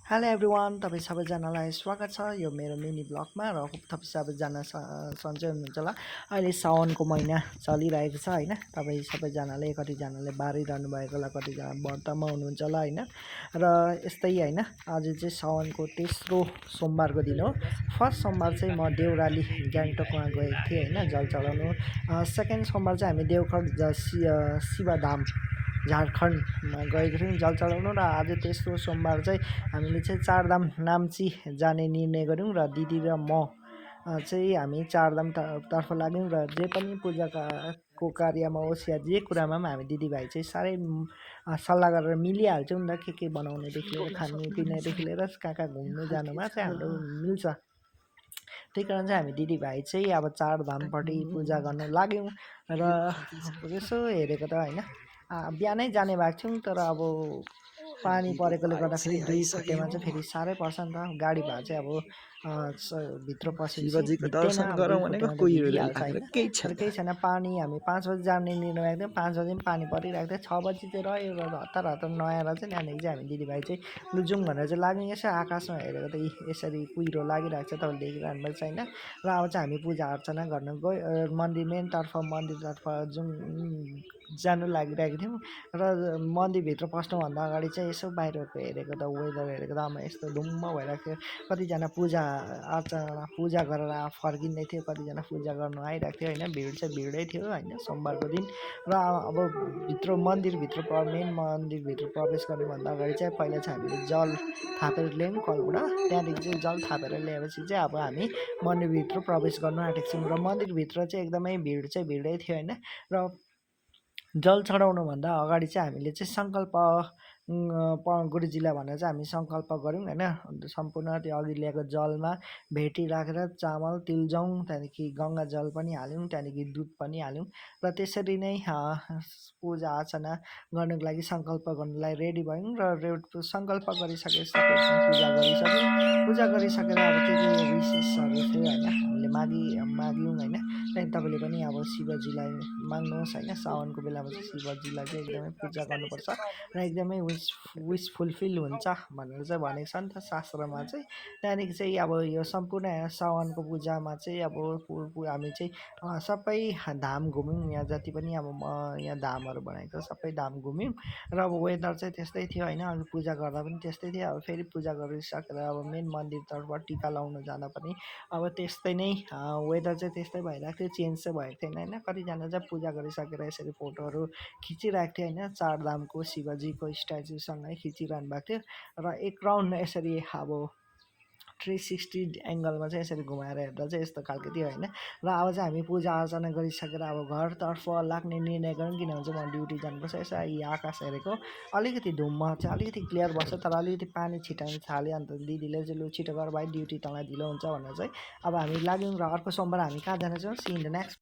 Hello everyone, तपाईँ सबैजनालाई स्वागत छ यो मेरो मिनी ब्लगमा र तपाईँ सबैजना सन्चै हुनुहुन्छ होला। अहिले साउनको महिना चलिरहेको छ होइन। तपाईँ सबैजनाले कतिजनाले बारिरहनु भएको होला, कतिजना व्रतमा हुनुहुन्छ होला होइन। र यस्तै होइन, आज चाहिँ साउनको तेस्रो सोमबारको दिन हो। फर्स्ट सोमबार चाहिँ म देउराली गान्तोकमा गएको थिएँ होइन जल चढाउनु। सेकेन्ड सोमबार चाहिँ हामी देवखट शिवधाम झारखण्डमा गएको थियौँ जल चढाउनु। र आज तेस्रो सोमबार चाहिँ हामीले चाहिँ चारधाम नाम्ची जाने निर्णय गऱ्यौँ र दिदी र म चाहिँ हामी चारधाम तर्फ लाग्यौँ। र जे पनि पूजाको कार्यमा होस् या जे कुरामा पनि हामी दिदीभाइ चाहिँ साह्रै सल्लाह गरेर मिलिहाल्छौँ नि त। के बनाउनेदेखि लिएर खानुपिनेदेखि लिएर कहाँ कहाँ घुम्नु जानुमा चाहिँ हाम्रो मिल्छ। त्यही कारण चाहिँ हामी दिदीभाइ चाहिँ अब चारधामपट्टि पूजा गर्न लाग्यौँ। र यसो हेरेको त होइन, बिहानै जाने भएको थियौँ, तर अब पानी परेकोले गर्दाखेरि दुई खुट्टेमा चाहिँ फेरि साह्रै पर्छ नि त। गाडी भए चाहिँ अब भित्र पसेपछि भित्तैमा अब दुई खुट्टेमा त भिगिहाल्छ होइन। तर केही छैन, पानी हामी 5 बजी जाने निर्णय गरेको थियौँ। 5 बजी पनि पानी परिरहेको थियो। 6 बजी चाहिँ रह्यो र हतार हतार नआएर चाहिँ त्यहाँदेखि चाहिँ हामी दिदीभाइ चाहिँ लुजाउँ भनेर चाहिँ लाग्यौँ। यसो आकाशमा हेरेको त यसरी कुहिरो लागिरहेको छ, तपाईँले देखिरहनु भएको छ होइन। र अब चाहिँ हामी पूजा अर्चना गर्न गयो मन्दिर मेनतर्फ, मन्दिरतर्फ जानु लागिरहेको थियौँ। र मन्दिरभित्र पस्नुभन्दा अगाडि चाहिँ यसो बाहिरको हेरेको त वेदर हेरेको त आमा यस्तो ढुम्म भइरहेको थियो। कतिजना पूजा अर्चना पूजा गरेर फर्किँदै थियो, कतिजना पूजा गर्नु आइरहेको थियो होइन। भिड चाहिँ भिडै थियो होइन सोमबारको दिन। र अब मन्दिरभित्र मेन मन्दिरभित्र प्रवेश गर्नुभन्दा अगाडि चाहिँ पहिला चाहिँ हामीले जल थापेर ल्यायौँ कलबाट। त्यहाँदेखि चाहिँ जल थापेर ल्याएपछि चाहिँ अब हामी मन्दिरभित्र प्रवेश गर्नु आँटेको छौँ। र मन्दिरभित्र चाहिँ एकदमै भिड चाहिँ भिडै थियो होइन। र जल चढाउनुभन्दा अगाडि चाहिँ हामीले चाहिँ सङ्कल्प गुरुजीलाई भनेर चाहिँ हामी सङ्कल्प गऱ्यौँ होइन। सम्पूर्ण त्यो अघि ल्याएको जलमा भेटी राखेर चामल तिलजौँ, त्यहाँदेखि गङ्गा जल पनि हाल्यौँ, त्यहाँदेखि दुध पनि हाल्यौँ। र त्यसरी नै पूजा अर्चना गर्नुको लागि सङ्कल्प गर्नुलाई रेडी भयौँ। र सङ्कल्प गरिसकेपछि पूजा गरिसकेर अब के विशेषहरू थियो होइन हामीले माग्यौँ होइन। त्यहाँदेखि तपाईँले पनि अब शिवजीलाई माग्नुहोस् होइन। साउनको बेलामा चाहिँ शिवजीलाई चाहिँ एकदमै पूजा गर्नुपर्छ र एकदमै विस फुलफिल हुन्छ भनेर चाहिँ भनेको छ नि त शास्त्रमा चाहिँ। त्यहाँदेखि चाहिँ अब यो सम्पूर्ण साउनको पूजामा चाहिँ अब हामी चाहिँ सबै धाम घुम्यौँ। यहाँ जति पनि अब यहाँ धामहरू बनाएको छ सबै धाम घुम्यौँ। र अब वेदर चाहिँ त्यस्तै थियो होइन। अब पूजा गर्दा पनि त्यस्तै थियो। अब फेरि पूजा गरिसकेर अब मेन मन्दिरतर्फ टिका लाउनु जाँदा पनि अब त्यस्तै नै वेदर चाहिँ त्यस्तै भइरहेको थियो, चेन्ज चाहिँ भएको थिएन होइन। कतिजना चाहिँ पूजा गरिसकेर यसरी फोटोहरू खिचिरहेको थियो होइन। चारधामको शिवजीको स्ट्याचुसँगै खिचिरहनु भएको थियो। र एक राउन्ड यसरी अब 360 एङ्गलमा चाहिँ यसरी घुमाएर हेर्दा चाहिँ यस्तो खालको थियो होइन। र अब चाहिँ हामी पूजा अर्चना गरिसकेर अब घरतर्फ लाग्ने निर्णय गऱ्यौँ, किनभने चाहिँ म ड्युटी जानुपर्छ। यसो यी आकाश हेरेको अलिकति धुम्म चाहिँ अलिकति क्लियर बस्छ, तर अलिकति पानी छिटाउनु थाल्यो। अन्त दिदीले चाहिँ लु छिटो गर भाइ, ड्युटी तँलाई ढिलो हुन्छ भनेर चाहिँ अब हामी लाग्यौँ। र अर्को सोमबार हामी कहाँ जानेछौँ, सी इन द नेक्स्ट।